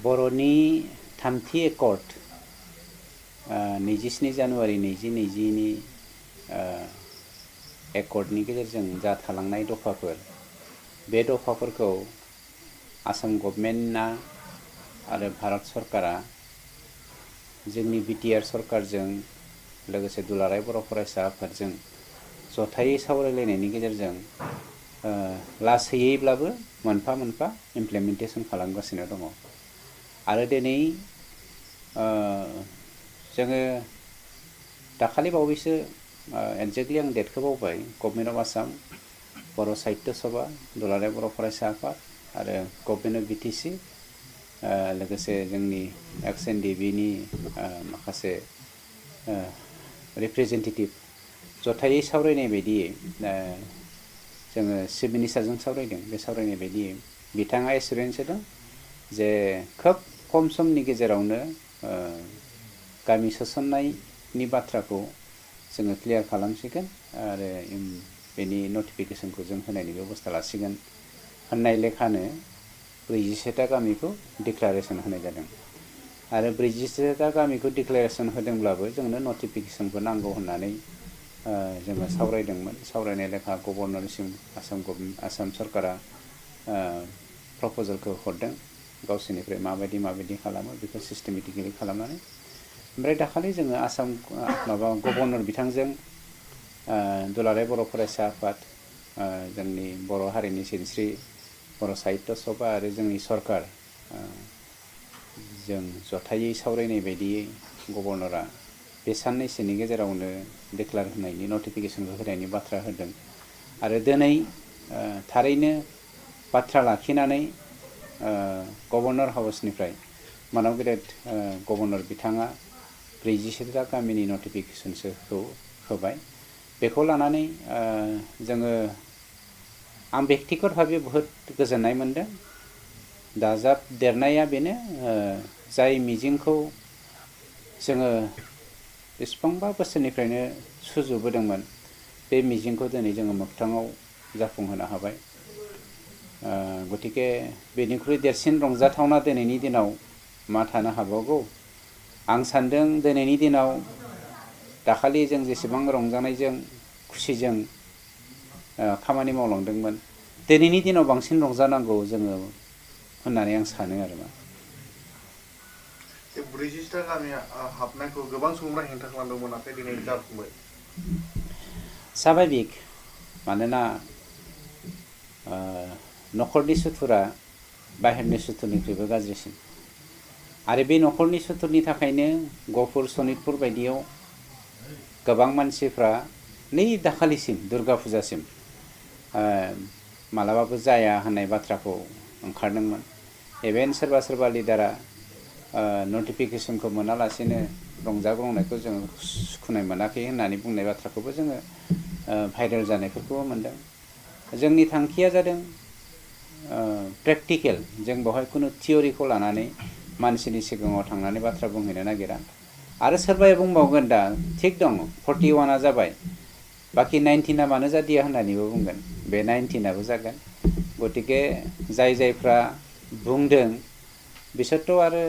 बर'नि थामथि एकर्ड 27 जानुवारि 2020नि एकर्डनि गेजेरजों जा थालांनाय दफाफोर बे दफाफोरखौ आसाम गभर्नमेन्टआ आरो भारत सरकारा जोंनि बिटिआर सरकारजों लोगोसे दुलाराय बर' फरायसा आफादजों जथायै सावरायलायनायनि गेजेरजों लासैयैब्लाबो मोनफा मोनफा इमप्लिमेन्टेसन खालामगासिनो दङ। आरो दिनै जोङो दाखालि बावैसो एक्जेक्टलि आं डेटखौ बावबाय गभर्नमेन्ट अफ आसाम बर' साहित्य सभा दुलाराय बर' फरायसा आफाद आरो गभर्नमेन्ट अफ बिटिसि लोगोसे जोंनि एक्स एनडिबिनि माखासे रिप्रेजेन्टेटिभ जथायै सावरायनाय बायदियै जोङो चिफ मिनिस्टारजों सावरायदों। बे सावरायनाय बायदियै बिथाङा एसुरेन्स होदों जे खोब खम समनि गेजेरावनो गामि सोसननायनि बाथ्राखौ जोङो क्लियार खालामसिगोन आरो बेनि नटिफिकेसनखौ जों होनायनि बेबस्था लासिगोन होननाय लेखानो 47टा गामिखौ डिक्लारेसन होनाय जादों। आरो 47टा गामिखौ डिक्लारेसन होदोंब्लाबो जोंनो नटिफिकेसनखौ नांगौ होननानै जोङो सावरायदोंमोन। सावरायनाय लेखा गभर्नरनिसिम आसाम सरकारा प्रप'जालखौ हरदों गावसोरनिफ्राय माबायदि खालामो बेखौ सिस्टेमेटिकेलि खालामनानै। ओमफ्राय दाखालि जोङो आसाम गभर्नर बिथांजों दुलाराय बर' फरायसा आफाद जोंनि बर' हारिनि सिनस्रि बर' साहित्य सभा आरो जोंनि सरकार जों जथायै सावरायनाय बायदियै गभर्नरा बे साननैसोनि गेजेरावनो डिक्लार होनायनि नटिफिकेसनखौ होनायनि बाथ्रा होदों। आरो दिनै थारैनो बाथ्रा लाखिनानै गभर्नर हाउसनिफ्राय मानाव गेदेर गभर्नर बिथाङा 47टा गामिनि नटिफिकेसनखौ होबाय। बेखौ लानानै जोङो आं बेक्तिगत भाबै बहुद गोजोननाय मोनदों। दाजाबदेरनाया बेनो जाय मिजिंखौ जोङो बेसेबांबा बोसोरनिफ्रायनो सुजुबोदोंमोन बे मिजिंखौ दिनै जोङो मोगथाङाव जाफुंहोनो हाबाय। गतिके बेनिख्रुइ देरसिन रंजाथावना दिनैनि दिनाव मा थानो हाबावगौ। आं सान्दों दिनैनि दिनाव दाखालि जों जेसेबां रंजानायजों खुसिजों खामानि मावलांदोंमोन दिनैनि दिनाव बांसिन रंजानांगौ जोङो होननानै आं सानो आरो मा 47टा गामिया हाबनायखौ गोबां सुबुंफ्रा हेंथा खालामदोंमोन नाथाय दिनै जाफुंबाय। स्वाभाबिक मानोना न'खरनि सुथुरा बाहेरनि सुथुरनिख्रुइबो गाज्रिसिन। आरो बे न'खरनि सुथुरनि थाखायनो गहपुर सनितपुर बायदियाव गोबां मानसिफ्रा नै दाखालिसिम दुर्गा फुजासिम मालाबाबो जाया होननाय बाथ्राखौ ओंखारदोंमोन। इभेन सोरबा लिडारा नटिफिकेसनखौ मोनालासेनो रंजाग्लांनायखौ जोङो सुखुनाय मोनाखै होननानै बुंनाय बाथ्राखौबो जोङो भाइरेल जानायफोरखौबो मोनदों। जोंनि थांखिया जादों प्रेक्टिकेल। जों बेवहाय खुनु थियरिखौ लानानै मानसिनि सिगाङाव थांनानै बाथ्रा बुंहैनो नागिरा। आरो सोरबाया बुंबावगोन दा थिग दं 41आ जाबाय बाखि 19आ मानो जादिया होननानैबो बुंगोन। बे 19आबो जागोन। गतिके जायफ्रा बुंदों बिसोरथ' आरो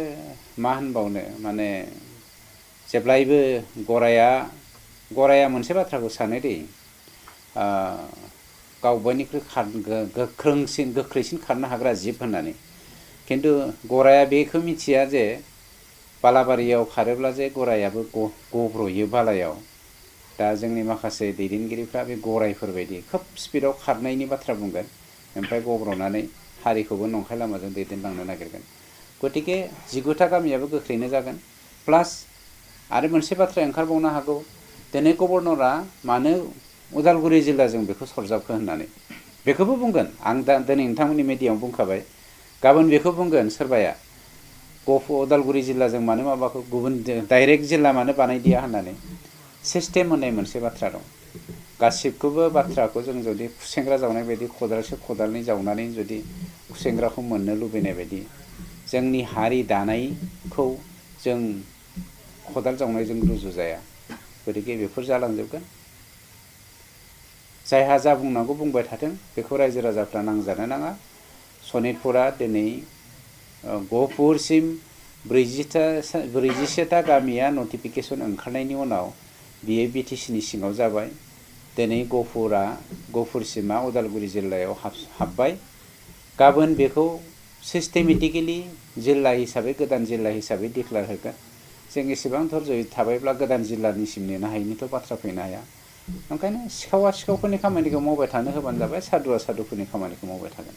मा होनबावनो माने जेब्लायबो गराया मोनसे बाथ्राखौ सानो दे गाव बयनिख्रुइ गोख्रैसिन खारनो हाग्रा जिब होननानै। खिन्थु गराया बेखौ मिथिया जे बालाबारियाव खारोब्ला जे गरायाबो गब्र'यो बालायाव। दा जोंनि माखासे दैदेनगिरिफ्रा बे गरायफोरबायदि खोब स्पिडआव खारनायनि बाथ्रा बुंगोन ओमफ्राय गब्र'नानै हारिखौबो नंखाय लामाजों दैदेनलांनो नागिरगोन। गतिके 19टा गामियाबो गोख्रैनो जागोन। प्लास आरो मोनसे बाथ्राया ओंखारबावनो हागौ दिनै गभर्नरा मानो उदालगुरि जिल्लाजों बेखौ सरजाबखो होननानै बेखौबो बुंगोन। आं दा दिनै नोंथांमोननि मिडियायाव बुंखाबाय गाबोन बेखौ बुंगोन सोरबाया उदालगुरि जिल्लाजों मानो माबाखौ गुबुन डाइरेक्ट जिल्ला मानो बानायदिया होननानै। सिस्टेम होननाय मोनसे बाथ्रा दं। गासिबखौबो बाथ्राखौ जों जुदि खुसेंग्रा जावनाय बायदि खदालनै जावनानै जुदि खुसेंग्राखौ मोननो लुबैनाय बायदि जोंनि हारि दानायखौ जों खदाल जावनायजों रुजुजाया। गतिके बेफोर जालांजोबगोन। जायहा जा बुंनांगौ बुंबाय थाथों बेखौ रायजो राजाफ्रा नांजानो नाङा। सनितपुरा दिनै गहपुरसिम 47टा गामिया नटिफिकेसन ओंखारनायनि उनाव बियो बिटिसिनि सिङाव जाबाय। दिनै गहपुरसिमा उदालगुरि जिल्लायाव हाबबाय। गाबोन बेखौ सिस्टेमेटिकेलि जिल्ला हिसाबै गोदान जिल्ला हिसाबै डिक्लेयार होगोन। जों एसेबां धैर्य थाबायब्ला गोदान जिल्लानिसिम नेनो हायिनिथ' बाथ्रा फैनो हाया। ओंखायनो सिखावा सिखावफोरनि खामानिखौ मावबाय थानो होबानो जाबाय, सादुआ सादुफोरनि खामानिखौ मावबाय थागोन।